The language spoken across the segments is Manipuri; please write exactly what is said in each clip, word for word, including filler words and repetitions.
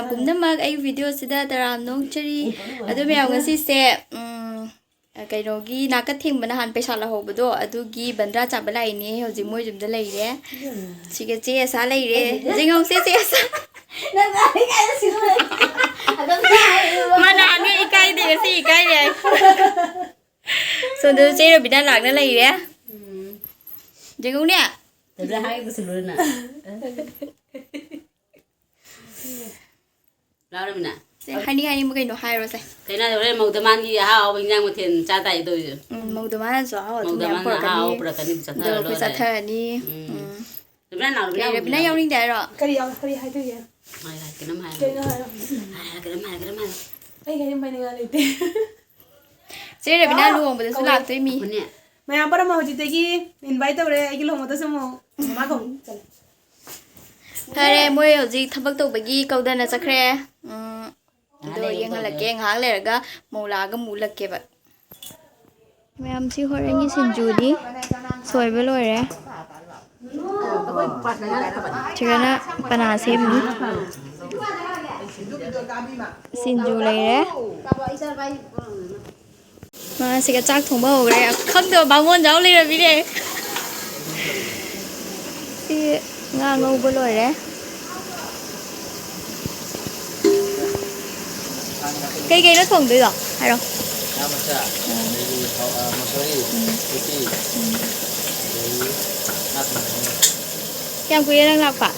ꯄꯨꯝꯅꯃꯛ ꯑꯩꯒꯤ ꯚꯤꯗꯤꯑꯣꯁꯤꯗ ꯇꯔꯥꯝꯅ ꯑꯣꯛꯆꯔꯤ꯫ ꯑꯗꯣ ꯃꯌꯥꯝ, ꯉꯁꯤꯁꯦ, ꯎꯝ, ꯀꯩꯅꯣꯒꯤ ꯅꯥꯀ ꯊꯦꯡꯕ ꯅꯍꯥꯟ ꯄꯩꯁꯥ ꯂꯧꯍꯧꯕꯗꯣ, ꯑꯗꯨꯒꯤ ꯕꯟꯗ꯭ꯔꯥ ꯆꯥꯕ ꯂꯥꯛꯏꯅꯦ꯫ ꯍꯧꯖꯤꯛ ꯃꯣꯏ ꯌꯨꯝꯗ ꯂꯩꯔꯦ꯫ ꯁꯤꯒ ꯆꯦ ꯑꯁꯥ ꯂꯩꯔꯦ꯫ ꯌꯦꯡꯍꯧꯁꯦ, ꯆꯦ ꯑꯁꯥ꯫ ꯅꯪ ꯑꯩ ꯀꯥꯏꯗ ꯁꯤꯗꯣꯔꯦ? ꯑꯗꯨꯝ ꯍꯥꯏꯌꯨ꯫ ꯃꯥ ꯅꯍꯥꯟꯒꯩ ꯏꯀꯥꯏꯗꯦ, ꯉꯁꯤ ꯏꯀꯥꯏꯔꯦ ꯍꯥꯏ꯫ ꯁꯣꯝꯗꯁꯨ ꯆꯦ ꯔꯣꯕꯤꯅꯥ ꯂꯥꯛꯅ ꯂꯩꯔꯦ꯫ ꯎꯝ꯫ ꯌꯦꯡꯉꯨꯅꯦ꯫ ꯑꯗꯨꯗ ꯍꯥꯏꯒꯗꯧꯁꯤ ꯂꯣꯏꯅ꯫ ꯂꯥꯎꯔꯃꯤꯅ꯫ ꯁꯦ, ꯍꯥꯏꯅꯤꯡ ꯍꯥꯏꯅꯤꯡꯕ ꯀꯩꯅꯣ ꯍꯥꯏꯔꯣꯁꯦ꯫ ꯀꯩꯅꯣ ꯍꯥꯏꯗꯤ ꯍꯣꯔꯦꯟ ꯃꯧꯗ ꯃꯥꯟꯒꯤ ꯑꯍꯥꯎ ꯑꯍꯥꯎꯕ ꯏꯟꯖꯥꯡ ꯃꯊꯦꯜ ꯆꯥ ꯇꯥꯏ ꯇꯧꯔꯤꯁꯦ꯫ ꯎꯝ, ꯃꯧꯗ ꯃꯥꯅꯁꯨ ꯑꯍꯥꯎ ꯑꯊꯨꯝ ꯃꯧꯗ ꯃꯌꯥꯝ ꯃꯥꯅ ꯄꯨꯔꯛꯀꯅꯤ꯫ ꯑꯍꯥꯎ ꯄꯨꯔꯛꯀꯅꯤ, ꯑꯗꯨ ꯆꯥꯊꯔ ꯑꯗꯣ ꯑꯩꯈꯣꯏ ꯂꯣꯏꯔꯦ꯫ ꯆꯥꯊꯔꯅꯤ꯫ ꯎꯝ꯫ ꯎꯝ꯫ ꯔꯕꯤꯅꯥ ꯂꯥꯎ, ꯔꯕꯤꯅꯥ ꯀꯩ, ꯔꯕꯤꯅꯥ ꯂꯥꯎ꯫ ꯌꯥꯎꯅꯤꯡꯗꯦ ꯍꯥꯏꯔꯣ? ꯀꯔꯤ ꯌꯥꯎ-, ꯀꯔꯤ ꯍꯥꯏꯗꯣꯏꯒꯦ? ꯍꯥꯏ, ꯍꯥꯏ, ꯀꯩꯅꯣꯝ ꯍꯥꯏ꯫ ꯀꯩꯅꯣ ꯍꯥꯏꯔꯣ? ꯍꯥꯏ, ꯍꯥꯏ, ꯀꯩꯅꯣꯝ ꯍꯥꯏ, ꯀꯩꯅꯣꯝ ꯍꯥꯏ꯫ ꯑꯩ ꯀꯔꯤꯝ ꯍꯥꯏꯅꯤꯡꯉꯥꯏ ꯂꯩꯇꯦ꯫ ꯆꯦ ꯔꯕꯤꯅꯥ ꯀꯧꯔꯣ, ꯂꯨꯍꯣꯡꯕꯗꯁꯨ ꯀꯧꯔꯣ꯫ ꯂꯥꯛꯇꯣꯏꯃꯤ꯫ ꯃꯌꯥꯝ ꯄꯨꯝꯅꯃꯛ ꯍꯧꯖꯤꯛꯇꯒꯤ invite ꯇꯧꯔꯦ, ꯑꯩꯒꯤ ꯂꯨꯍꯣꯡꯕꯗꯁꯨ ꯑꯃꯨꯛ ꯃꯃꯥ ꯀꯧ꯫ ꯆꯠꯂꯦ꯫ ꯐꯔꯦ, ꯃꯣꯏ ꯍꯧꯖꯤꯛ ꯊꯕꯛ ꯇꯧꯕꯒꯤ ꯀꯧꯗꯅ ꯆꯠꯈ꯭ꯔꯦ꯫ ꯎꯝ, ꯑꯗꯣ ꯌꯦꯡꯍꯜꯂꯛꯀꯦ, ꯉꯥꯏꯍꯥꯛ ꯂꯩꯔꯒ ꯃꯧ ꯂꯥꯛꯑꯒ ꯑꯃꯨꯛ ꯎꯠꯂꯛꯀꯦꯕ꯫ ꯃꯌꯥꯝꯁꯤ ꯍꯣꯔꯦꯟꯒꯤ ꯁꯤꯡꯖꯨꯗꯤ ꯁꯣꯏꯕ ꯂꯣꯏꯔꯦ꯫ ꯁꯤꯗꯅ ꯄꯅꯥ ꯁꯦꯝꯃꯤ꯫ ꯁꯤꯡꯖꯨ ꯂꯩꯔꯦ꯫ ꯃꯥꯁꯤꯒ ꯆꯥꯛ ꯊꯣꯡꯕ ꯍꯧꯈ꯭ꯔꯦ꯫ ꯈꯪꯗꯕ ꯕꯥꯃꯣꯟ ꯌꯥꯎ ꯂꯩꯔꯝꯃꯤꯅꯦ꯫ ꯁꯤ ꯉꯥ ꯉꯧꯕ ꯂꯣꯏꯔꯦ꯫ ꯀꯩꯀꯩꯅꯣ ꯊꯣꯡꯗꯣꯏꯗꯣ? ꯍꯥꯏꯔꯣ꯫ ꯉꯥ ꯃꯆꯥ, ꯎꯝ꯫ ꯑꯗꯒꯤ ꯍ-, ꯑ, ꯃꯁꯣꯔꯤ, ꯎꯝ꯫ ꯎꯇꯤ, ꯎꯝ꯫ ꯑꯗꯒꯤ ꯉꯥ ꯊꯣꯡꯕ꯫ ꯀꯌꯥꯝ ꯀꯨꯏꯔꯦ ꯅꯪ ꯂꯥꯛꯄ?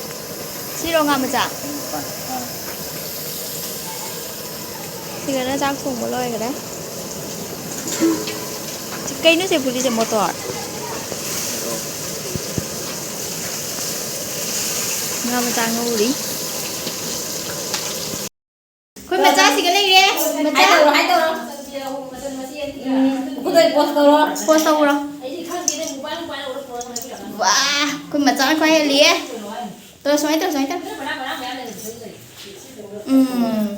ꯁꯤꯔꯣ ꯉꯥ ꯃꯆꯥ? ꯑꯥ꯫ ꯁꯤꯗꯅ ꯆꯥꯛ ꯊꯣꯡꯕ ꯂꯣꯏꯈꯔꯦ꯫ ꯀꯩꯅꯣ ꯁꯦ ꯄꯨꯔꯤꯁꯦ, ꯃꯣꯇꯣꯔ? ꯉꯥ ꯃꯆꯥ ꯉꯧꯔꯤ꯫ ꯑꯩꯈꯣꯏ ꯃꯆꯥꯁꯤꯒ ꯂꯩꯔꯦ꯫ ꯃꯆꯥ꯫ ꯍꯥꯏ ꯇꯧꯔꯣ, ꯍꯥꯏ ꯇꯧꯔꯣ꯫ ꯎꯝ, ꯈꯨꯗꯣꯏ ꯄꯣꯁ ꯇꯧꯔꯣ꯫ ꯄꯣꯁ ꯇꯧꯔꯣ꯫ ꯋꯥ, ꯑꯩꯈꯣꯏ ꯃꯆꯥꯅ ꯈ꯭ꯋꯥꯏ ꯍꯦꯜꯂꯤꯌꯦ꯫ ꯇꯧꯔꯣ, ꯁꯨꯃꯥꯏꯅ ꯇꯧꯔꯣ, ꯁꯨꯃꯥꯏꯅ ꯇꯧꯔꯣ꯫ ꯎꯝ꯫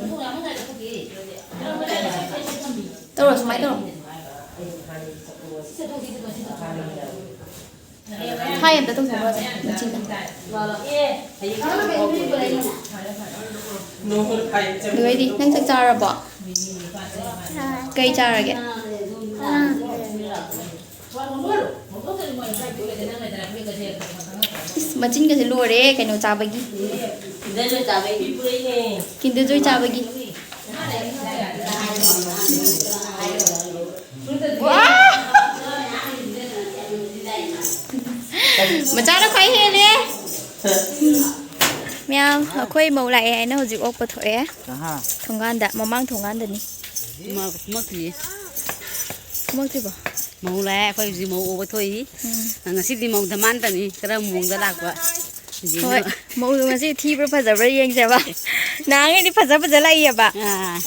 ꯇꯧꯔꯣ, ꯁꯨꯃꯥꯏꯅ ꯇꯧꯔꯣ꯫ ꯊꯥꯏ ꯑꯝꯇ ꯇꯧꯊꯣꯛꯈ꯭ꯔꯣꯁꯦ, ꯃꯆꯤꯟꯗ꯫ ꯑꯗꯨꯒꯩꯗꯤ ꯅꯪ ꯆꯥꯛ ꯆꯥꯔꯕꯣ? ꯀꯩ ꯆꯥꯔꯒꯦ? ꯏꯁ, ꯃꯆꯤꯟꯒꯁꯦ ꯂꯣꯏꯔꯦ ꯀꯩꯅꯣ ꯆꯥꯕꯒꯤ꯫ ꯀꯤꯟꯗꯔ ꯖꯣꯏ ꯆꯥꯕꯒꯤ꯫ ꯃꯆꯥꯅ ꯈ꯭ꯋꯥꯏ ꯍꯦꯜꯂꯦ꯫ ꯃꯌꯥꯝ, ꯑꯩꯈꯣꯏ ꯃꯧ ꯂꯥꯛꯑꯦ ꯍꯥꯏꯅ ꯍꯧꯖꯤꯛ ꯑꯣꯛꯄ ꯊꯣꯛꯑꯦ꯫ ꯀꯍꯥ? ꯊꯣꯡꯒꯥꯟꯗ, ꯃꯃꯥꯡ ꯊꯣꯡꯒꯥꯟꯗꯅꯤ꯫ ꯀꯨꯝꯃꯛꯇ꯭ꯔꯤꯌꯦ꯫ ꯀꯨꯝꯃꯛꯇ꯭ꯔꯤꯕꯣ? ꯃꯧ ꯂꯥꯛꯑꯦ, ꯑꯩꯈꯣꯏ ꯍꯧꯖꯤꯛ ꯃꯧ ꯑꯣꯛꯄ ꯊꯣꯛꯏ꯫ ꯎꯝ꯫ ꯉꯁꯤꯗꯤ ꯃꯧ ꯗꯃꯥꯟ ꯇꯅꯤ, ꯀꯔꯝꯕ ꯃꯑꯣꯡꯗ ꯂꯥꯛꯄ? ꯍꯣꯏ, ꯃꯧꯗꯣ ꯉꯁꯤ ꯊꯤꯕ꯭ꯔꯥ ꯐꯖꯕ꯭ꯔꯥ ꯌꯦꯡꯁꯦꯕ꯫ ꯅꯍꯥꯟꯉꯩꯗꯤ ꯐꯖ ꯐꯖ ꯂꯥꯛꯏꯑꯕ꯫ ꯑꯥ꯫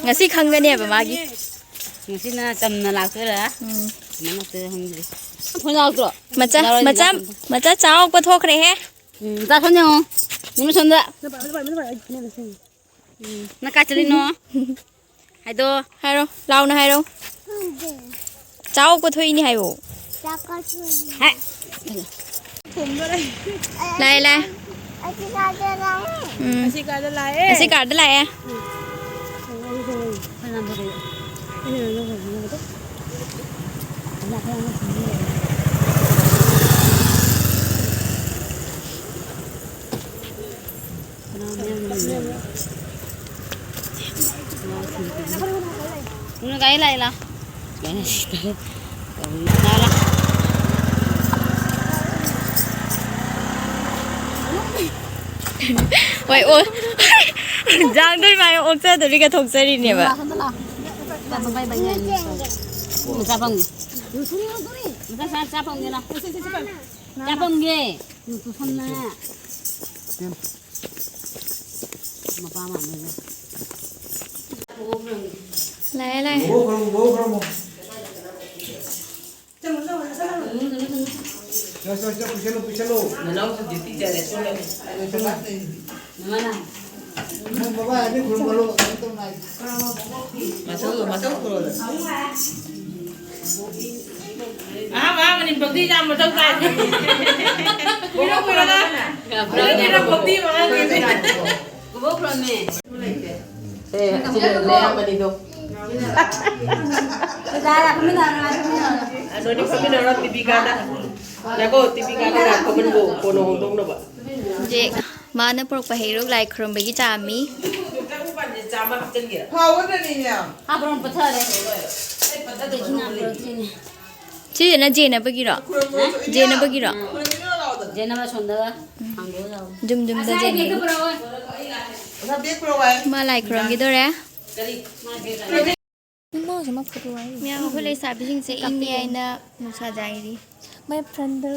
ꯉꯁꯤ ꯈꯪꯒꯅꯦꯕ ꯃꯥꯒꯤ꯫ ꯉꯁꯤꯅ ꯆꯝꯅ ꯂꯥꯛꯇꯣꯏꯔꯥ? ꯎꯝ꯫ ꯀꯃꯥꯏꯅ ꯂꯥꯛꯇꯣꯏꯔꯥ ꯈꯪꯗꯦ꯫ ꯐꯣꯟ ꯂꯥꯛꯇ꯭ꯔꯣ? ꯃꯆꯥ, ꯌꯥꯔꯣꯏ, ꯃꯆꯥ, ꯂꯥꯛꯀꯅꯤ꯫ ꯃꯆꯥ ꯆꯥ ꯑꯣꯛꯄ ꯊꯣꯛꯈ꯭ꯔꯦꯍꯦ꯫ ꯎꯝ, ꯃꯆꯥ ꯁꯣꯝꯗ ꯌꯦꯡꯉꯣ꯫ ꯅꯨꯃꯤꯠ ꯁꯣꯝꯗ꯫ ꯎꯝ, ꯅꯪ ꯀꯥꯏ ꯆꯠꯂꯤꯅꯣ? ꯍꯥꯏꯗꯣ꯫ ꯍꯥꯏꯔꯣ, ꯂꯥꯎꯅ ꯍꯥꯏꯔꯣ꯫ ꯆꯥ ꯑꯣꯛꯄ ꯊꯣꯛꯏꯅꯦ ꯍꯥꯏꯌꯣ꯫ ꯍꯦ꯫ ꯂꯥꯛꯑꯦ, ꯂꯥꯛꯑꯦ꯫ ꯑꯁꯤ ꯀꯥꯗ ꯂꯥꯛꯑꯦ꯫ ꯎꯝ꯫ ꯑꯁꯤ ꯀꯥꯗ ꯂꯥꯛꯑꯦ꯫ ꯎꯝ, ꯂꯥꯛꯑꯦ, ꯂꯥꯛꯑꯦ, ꯂꯥꯛꯑꯣ꯫ ꯂꯥꯛꯑꯣ, ꯂꯥꯛꯑꯣ꯫ ꯍꯣꯏ, ꯑꯣ꯫ ꯖꯥꯡꯗꯣꯏ ꯃꯥꯏ ꯑꯣꯛꯆꯗꯣꯔꯤꯒ ꯊꯣꯛꯆꯔꯤꯅꯦꯕ꯫ ꯂꯥꯛꯑꯣ, ꯁꯣꯝꯗ ꯂꯥꯛꯑꯣ꯫ ꯆꯥꯛ ꯄꯥꯏ ꯄꯥꯏ ꯌꯥꯅꯤ꯫ ꯆꯥ ꯐꯝꯒꯦ꯫ ꯃꯆꯥ ꯆꯥ, ꯆꯥ ꯐꯝꯒꯦ ꯂꯥꯎ꯫ ꯆꯥ ꯐꯝꯒꯦ꯫ ꯇꯨꯁꯟꯅ꯫ ꯃꯄꯥ ꯃꯥꯟꯅꯩꯅꯦ꯫ ꯂꯥꯛꯑꯦ, ꯂꯥꯛꯑꯦ꯫ ꯆꯪꯉꯣ, ꯆꯪꯉꯣ, ꯆꯪꯉꯣ꯫ ꯆꯪꯉꯣ, ꯆꯪꯉꯣ, ꯆꯪꯉꯣ, ꯄꯨꯁꯜꯂꯣ, ꯄꯨꯁꯜꯂꯣ꯫ ꯅꯅꯥꯎꯁꯨ duty ꯆꯠꯂꯦ, ꯁꯣꯝꯗ꯫ ꯅꯃꯥꯅ꯫ ꯅꯪ ꯕꯕꯥ ꯑꯅꯤ ꯈꯨꯔꯨꯝꯍꯜꯂꯣ, ꯀꯩꯅꯣ ꯇꯧꯅ ꯍꯥꯏ꯫ ꯃꯆꯧꯗꯣ, ꯃꯆꯧ ꯄꯨꯔꯛꯑꯣ꯫ ꯑꯍꯥꯟꯕ, ꯑꯍꯥꯟꯕꯅꯤ, ꯕꯛꯇꯤ ꯌꯥꯝ ꯃꯊꯧ ꯇꯥꯏ꯫ ꯀꯨꯏꯔꯣ, ꯀꯨꯏꯔꯣ, ꯅꯪ꯫ ꯌꯥꯝ ꯀꯨꯏꯔꯣ, ꯀꯨꯏꯔꯣ, ꯕꯛꯇꯤ ꯃꯉꯥꯡꯒꯤꯅꯤ꯫ ꯊꯣꯛꯈ꯭ꯔꯣꯅꯦ꯫ ꯑꯦ, ꯑꯁꯤ ꯂꯩꯔꯝꯕꯅꯤꯗꯣ꯫ ꯗꯥꯗꯥ ꯐꯝꯃꯤꯟꯅꯔꯣ, ꯐꯝꯃꯤꯟꯅꯔꯣ꯫ ꯑ, ꯅꯣꯏꯅꯤ ꯐꯝꯃꯤꯟꯅꯔꯣ, ꯇꯤꯚꯤ ꯀꯥꯗ꯫ ꯉꯥꯏꯈꯣ, ꯇꯤꯚꯤ ꯀꯥꯗ ꯉꯥꯏꯈꯣ, ꯐꯝꯃꯤꯟꯅꯔꯣ, ꯀꯣꯟꯅ ꯍꯣꯡꯗꯣꯛꯅꯕ꯫ ꯍꯧꯖꯤꯛ ꯃꯥꯅ ꯄꯨꯔꯛꯄ ꯍꯩꯔꯨꯛ ꯂꯥꯏ ꯈꯨꯔꯨꯝꯕꯒꯤ ꯆꯥꯝꯃꯤ꯫ ꯆꯥꯝꯃ ꯍꯥꯞꯆꯤꯟꯒꯦ꯫ ꯍꯥꯞꯄ꯭ꯔꯣ, ꯄꯠꯊꯔꯦ꯫ ꯑꯗꯒꯤ ꯉꯥ ꯄꯨꯔꯛꯇ꯭ꯔꯤꯅꯦ꯫ ꯁꯤꯁꯤꯅ ꯖꯦꯅꯕꯒꯤꯔꯣ? ꯖꯦꯅꯕꯒꯤꯔꯣ? ꯖꯦꯅꯕ ꯑꯁꯣꯝꯗꯒ ꯍꯥꯡꯗꯣꯛꯑ ꯌꯥꯎꯔꯦ꯫ ꯖꯨꯝ ꯖꯨꯝꯗ ꯖꯦꯅꯕꯒꯤ꯫ ꯃꯥ ꯂꯥꯏ ꯈꯨꯔꯨꯝꯈꯤꯗꯣꯔꯦ꯫ ꯃꯌꯥꯝ ꯑꯩꯈꯣꯏ ꯂꯩꯁꯥꯕꯤꯁꯤꯡꯁꯦ ꯏꯪꯉꯦ ꯍꯥꯏꯅ ꯅꯨꯡꯁꯥ ꯌꯥꯏꯔꯤ꯫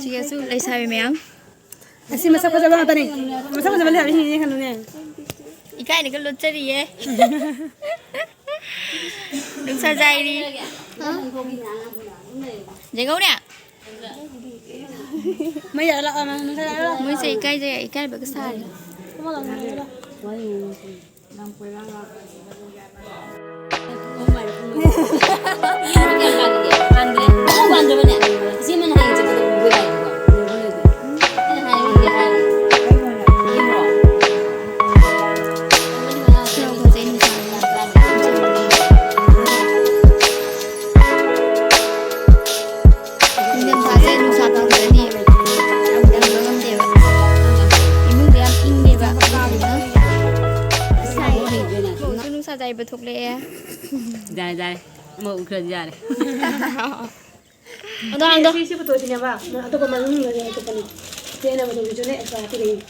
ꯁꯤꯗꯁꯨ ꯂꯩꯁꯥꯕꯤ ꯃꯌꯥꯝ꯫ ꯑꯁꯤ ꯃꯁꯛ ꯐꯖꯕ ꯉꯥꯛꯇꯅꯤ꯫ ꯃꯁꯛ ꯐꯖꯕ ꯂꯩꯔꯗꯤ ꯍꯤꯡꯉꯦ ꯈꯜꯂꯨꯅꯦ꯫ ꯏꯀꯥꯏꯅꯒ ꯂꯣꯠꯆꯔꯤꯌꯦ꯫ ꯅꯨꯡꯁꯥ ꯌꯥꯏꯔꯤ꯫ ꯌꯦꯡꯍꯧꯅꯦ꯫ ꯃꯩ ꯌꯥꯔ ꯂꯥꯛꯑꯣ, ꯅꯪ ꯅꯨꯡꯁꯥ ꯌꯥꯔ ꯂꯥꯛꯑꯣ꯫ ꯃꯣꯏꯁꯦ ꯏꯀꯥꯏꯖꯩ, ꯏꯀꯥꯏꯕꯒ ꯁꯥꯔꯤ꯫ ꯅꯤꯡꯊꯝꯊꯥꯁꯦ ꯅꯨꯡꯁꯥ ꯐꯪꯗ꯭ꯔꯗꯤ ꯌꯥꯝ ꯂꯩꯕ ꯉꯝꯗꯦꯕ꯫ ꯏꯃꯨꯡꯗ ꯌꯥꯝ ꯏꯪꯉꯦꯕ꯫ ꯑꯗꯨꯗꯨꯅ ꯁꯥꯏ꯫ ꯅꯣꯡꯁꯨ ꯅꯨꯡꯁꯥ ꯌꯥꯏꯕ ꯊꯣꯛꯂꯛꯑꯦ꯫ ꯌꯥꯔꯦ, ꯌꯥꯔꯦ꯫ ꯑꯃ ꯎꯈ꯭ꯔꯗꯤ ꯌꯥꯔꯦ꯫ ꯑꯗꯣ ꯍꯥꯡꯗꯣ꯫ ꯁꯤ, ꯁꯤ ꯄꯨꯊꯣꯛꯑꯁꯤꯅꯦꯕ꯫ ꯑꯇꯣꯞꯄ ꯃꯅꯨꯡꯗꯗꯤ ꯑꯇꯣꯞꯄꯅꯤ꯫ ꯆꯦꯅꯕꯗꯨꯒꯤꯁꯨꯅꯦ extra ꯍꯥꯞꯄꯤꯔꯛꯏꯅꯦ꯫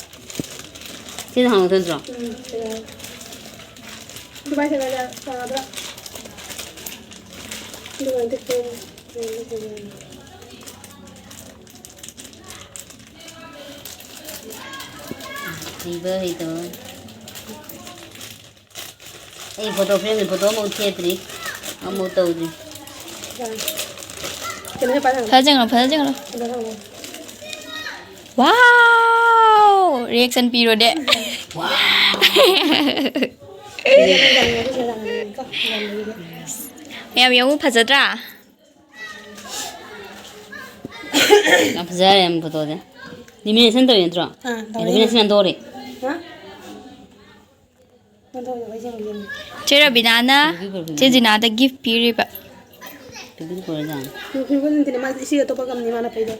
ꯁꯤꯅ ꯍꯥꯡꯗꯣꯛꯇꯣꯏ ꯅꯠꯇ꯭ꯔꯣ? ꯎꯝ, ꯀꯩꯅꯣ꯫ ꯑꯗꯨꯃꯥꯏꯅ ꯇꯧꯔꯒ ꯇꯧꯔꯒ ꯑꯗꯨꯃꯥꯏꯅ ꯇꯧꯔꯒ ꯍꯩꯕ ꯍꯩꯇꯕ꯫ ꯑꯩ photo frame ꯗ photo ꯑꯃꯐꯥꯎ ꯊꯦꯠꯇ꯭ꯔꯤ, ꯑꯃꯐꯥꯎ ꯇꯧꯗ꯭ꯔꯤ꯫ ꯀꯩꯅꯣ ꯍꯦꯛ ꯄꯥꯏꯔꯒ ꯐꯖꯅ ꯆꯪꯉꯣ, ꯐꯖꯅ ꯆꯪꯉꯣ꯫ ꯀꯩꯅꯣ ꯇꯧꯔꯣ꯫ Wow! Reaction ꯄꯤꯔꯣꯅꯦ꯫ ꯃꯌꯥꯝ ꯌꯦꯡꯉꯨ, ꯐꯖꯗ꯭ꯔꯥ? ꯌꯥꯝ ꯐꯖꯔꯦ ꯌꯥꯝ photo ꯁꯦ꯫ Lamination ꯇꯧꯔꯤ ꯅꯠꯇ꯭ꯔꯣ? ꯑꯥ, ꯇꯧꯔꯤ꯫ Lamination ꯌꯥꯝ ꯇꯧꯔꯤ꯫ ꯍꯥ? ꯆꯦ ꯔꯕꯤꯅꯥꯅ ꯆꯦ ꯖꯤꯅꯥꯗ ꯒꯤꯐ ꯄꯤꯔꯤꯕ꯫ ꯐꯤꯔꯕꯣꯟ ꯅꯠꯇꯦꯅꯦ, ꯃꯥꯗꯤ ꯏꯁꯤꯡ ꯑꯇꯣꯞꯄ ꯒꯝꯅꯤ ꯃꯥꯅ ꯐꯩꯗꯣ꯫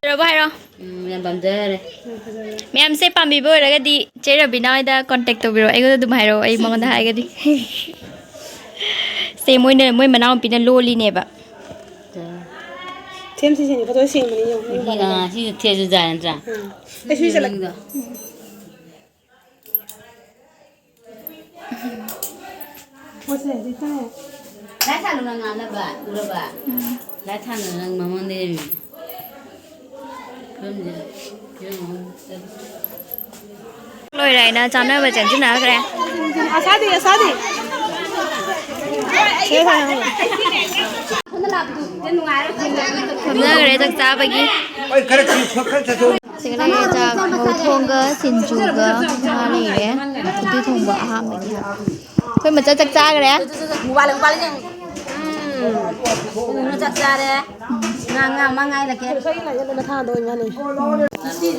ꯐꯖꯔꯕꯣ ꯍꯥꯏꯔꯣ? ꯎꯝ, ꯌꯥꯝ ꯄꯥꯝꯖꯔꯦ꯫ ꯎꯝ, ꯐꯖꯔꯦ꯫ ꯃꯌꯥꯝꯁꯦ ꯄꯥꯝꯕꯤꯕ ꯑꯣꯏꯔꯒꯗꯤ ꯆꯦ ꯔꯕꯤꯅꯥ ꯍꯣꯏꯗ ꯀꯣꯟꯇꯦꯛ ꯇꯧꯕꯤꯔꯛꯑꯣ, ꯑꯩꯉꯣꯟꯗ ꯑꯗꯨꯝ ꯍꯥꯏꯔꯛꯑꯣ, ꯑꯩ ꯃꯉꯣꯟꯗ ꯍꯥꯏꯒꯅꯤ꯫ ꯁꯦ ꯃꯣꯏꯅ, ꯃꯣꯏ ꯃꯅꯥꯎꯅꯨꯄꯤꯅ ꯂꯣꯜꯂꯤꯅꯦꯕ꯫ ꯁꯦꯝꯁꯤ ꯁꯦꯝꯁꯤ, ꯐꯖꯅ ꯁꯦꯝꯕꯅꯤ ꯌꯦꯡꯉꯣ, ꯃꯌꯨꯝ ꯁꯤ, ꯄꯥꯜꯂꯒ꯫ ꯑꯥ, ꯁꯤꯁꯨ ꯊꯦꯠꯁꯨ ꯌꯥꯔꯦ ꯅꯠꯇ꯭ꯔꯥ? ꯑꯥ꯫ ꯑꯩ ꯁ꯭ꯋꯤꯆ ꯆꯠꯂꯦ꯫ ꯃꯅꯤꯡꯗꯣ꯫ ꯄꯣꯠꯁꯦ ꯍꯧꯖꯤꯛꯇꯅꯦ꯫ ꯂꯥꯏ ꯊꯥꯟꯅꯕ ꯉꯥꯟꯅꯕ ꯎꯔꯕ? ꯎꯝ꯫ ꯂꯥꯏ ꯊꯥꯟꯅꯕ ꯅꯪ ꯃꯃꯥꯡꯗ ꯂꯩꯔꯝꯃꯤ꯫ ꯐꯤꯕꯝꯁꯦ, ꯐꯤꯕꯝ ꯑꯃ ꯆꯠꯂꯤ꯫ ꯂꯣꯏꯔꯦ ꯍꯥꯏꯅ ꯆꯥꯅꯕ ꯆꯦꯟꯁꯤꯟꯅꯈ꯭ꯔꯦ꯫ ꯑꯁꯥꯗꯤ, ꯑꯁꯥꯗꯤ꯫ ꯐꯝꯅꯈ꯭ꯔꯦ ꯆꯥꯛ ꯆꯥꯕꯒꯤ꯫ ꯁꯤꯒꯅꯦ ꯆꯥꯛ ꯃꯧ ꯊꯣꯡꯒ ꯁꯤꯡꯖꯨꯒ ꯉꯥ ꯂꯩꯔꯦ꯫ ꯎꯇꯤ ꯊꯣꯡꯕ ꯑꯍꯥꯟꯕꯒꯤ꯫ ꯑꯩꯈꯣꯏ ꯃꯆꯥ ꯆꯥꯛ ꯆꯥꯈ꯭ꯔꯦ꯫ ꯃꯨꯛꯕꯥꯡ, ꯃꯨꯛꯕꯥꯡ ꯌꯦꯡꯉꯨ꯫ ꯎꯝ꯫ ꯆꯥꯛ ꯆꯥꯔꯦ꯫ ꯉꯥ, ꯉꯥ ꯑꯃ ꯉꯥꯏꯔꯒꯦ꯫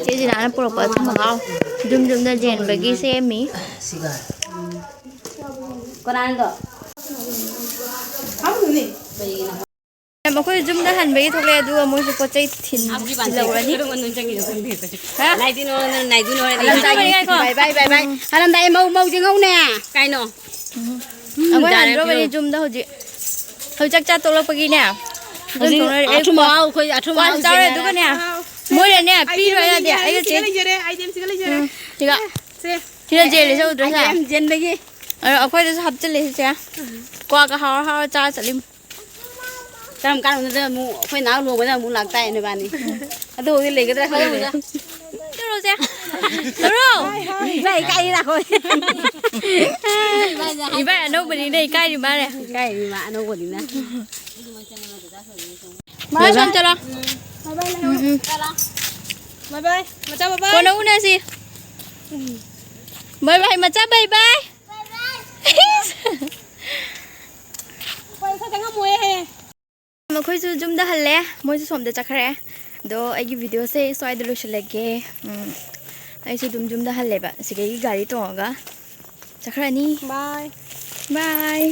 ꯆꯦ ꯖꯤꯅꯥꯅ ꯄꯨꯔꯛꯄ ꯑꯊꯨꯝ ꯑꯍꯥꯎ ꯖꯨꯝ ꯖꯨꯝꯗ ꯌꯦꯟꯕꯒꯤ ꯁꯦꯝꯃꯤ꯫ ꯀꯅꯥꯅꯣ? ꯃꯈꯣꯏ ꯌꯨꯝꯗ ꯍꯟꯕꯒꯤ ꯊꯣꯛꯂꯛꯑꯦ, ꯑꯗꯨꯒ ꯃꯣꯏꯁꯨ ꯄꯣꯠ ꯆꯩ ꯊꯤꯟ-, ꯊꯤꯜꯍꯧꯔꯅꯤ꯫ ꯍꯥ? ꯂꯝ ꯆꯥꯕꯅꯤ, ꯉꯥꯏꯈꯣ꯫ ꯕꯥꯏ, ꯕꯥꯏ, ꯕꯥꯏ, ꯕꯥꯏ꯫ ꯍꯜꯂꯝꯗꯥꯏ ꯃꯧ, ꯃꯧꯁꯦ ꯉꯧꯅꯦ꯫ ꯀꯥꯏꯅꯣ? ꯎꯝ꯫ ꯎꯝ, ꯑꯩꯈꯣꯏ ꯗꯥꯏꯔꯦꯛ ꯍꯟꯗ꯭ꯔꯣꯕꯅꯤ ꯄꯤꯔꯛꯑꯣ꯫ ꯌꯨꯝꯗ ꯍꯧꯖꯤꯛ꯫ ꯍꯧꯖꯤꯛ ꯆꯥꯛ ꯆꯥ ꯇꯣꯛꯂꯛꯄꯒꯤꯅꯦ꯫ ꯍꯧꯖꯤꯛ ꯌꯨꯝ ꯊꯣꯡꯅꯔꯦ꯫ ꯑꯦ, ꯑꯊꯨꯝ ꯀ꯭ꯋꯥ-, ꯑꯍꯥꯎ ꯑꯩꯈꯣꯏ ꯑꯊꯨꯝ ꯀ꯭ꯋꯥꯁꯨ ꯑꯍꯥꯎ ꯆꯥꯔꯦ, ꯆꯦꯟꯅꯔꯦ꯫ ꯑꯗꯨꯒꯅꯦ, ꯃꯣꯏꯅꯅꯦ, ꯑꯩꯗꯤ ꯄꯤꯔꯣꯏ ꯑꯩꯗꯤ ꯌꯥꯗꯦ꯫ ꯑꯩꯗꯤ ꯑꯩꯗꯤ ꯁꯤꯗ ꯆꯦ-, ꯂꯩꯖꯔꯦ, ꯑꯩꯗꯤ ꯁꯤꯗ ꯂꯩꯖꯔꯦ꯫ ꯎꯝ, ꯁꯤꯒ꯫ ꯁꯦ꯫ ꯁꯤꯗ ꯖꯦꯜꯂꯤꯁꯦ ꯎꯗ꯭ꯔꯣ, ꯁꯦ? ꯑꯥꯏꯇꯦꯝ ꯆꯦꯟꯕꯒꯤ꯫ ꯑꯗꯣ ꯑꯩꯈꯣꯏꯗꯁꯨ ꯍꯥꯞꯆꯤꯜꯂꯦ ꯁꯤꯁꯦ꯫ ꯀ꯭ꯋꯥꯒ ꯍꯥꯎꯔ ꯍꯥꯎꯔ ꯆꯥꯔ ꯆꯠꯂꯤꯃꯤ꯫ ꯀꯔꯝ ꯀꯥꯟꯗ ꯑꯃꯨꯛ ꯑꯩꯈꯣꯏ ꯅꯥꯎ ꯂꯨꯍꯣꯡꯕꯗ ꯑꯃꯨꯛ ꯂꯥꯛꯇꯥꯏ ꯅꯕꯥꯅꯤ? ꯑꯗꯨ ꯍꯧꯖꯤꯛ ꯂꯩꯒꯗ꯭ꯔꯥ ꯈꯪꯗꯦ꯫ ꯇꯧꯔꯣꯁꯦ꯫ ꯇꯧꯔꯣ꯫ ꯏꯕꯥꯏ ꯏꯀꯥꯏꯔꯤ ꯂꯥꯛꯈꯣ꯫ ꯏꯕꯥꯏ ꯑꯅꯧꯕꯅꯤꯅ ꯏꯀꯥꯏꯔꯤ ꯃꯥꯅꯦ꯫ ꯏꯀꯥꯏꯔꯤ ꯃꯥ ꯑꯅꯧꯕꯅꯤꯅ꯫ ꯃꯥ ꯁꯣꯝ ꯆꯠꯂꯣ꯫ ꯎꯝ, ꯎꯝ꯫ ꯕꯥꯏ ꯕꯥꯏ꯫ ꯃꯆꯥ ꯕꯥꯏ ꯕꯥꯏ꯫ ꯀꯣꯟꯅ ꯎꯅꯁꯤ꯫ ꯕꯥꯏ ꯕꯥꯏ ꯃꯆꯥ ꯕꯥꯏ ꯕꯥꯏ꯫ ꯃꯈꯣꯏꯁꯨ ꯌꯨꯝꯗ ꯍꯜꯂꯦ, ꯃꯣꯏꯁꯨ ꯁꯣꯝꯗ ꯆꯠꯈ꯭ꯔꯦ꯫ ꯑꯗꯣ ꯑꯩꯒꯤ ꯚꯤꯗꯤꯑꯣꯁꯦ ꯁ꯭ꯋꯥꯏꯗ ꯂꯣꯏꯁꯤꯜꯂꯒꯦ꯫ ꯎꯝ, ꯑꯩꯁꯨ ꯑꯗꯨꯝ ꯌꯨꯝꯗ ꯍꯜꯂꯦꯕ, ꯁꯤꯗꯒꯤ ꯒꯥꯔꯤ ꯇꯣꯡꯉꯒ ꯆꯠꯈ꯭ꯔꯅꯤ꯫ ꯕꯥꯏ꯫ ꯕꯥꯏ꯫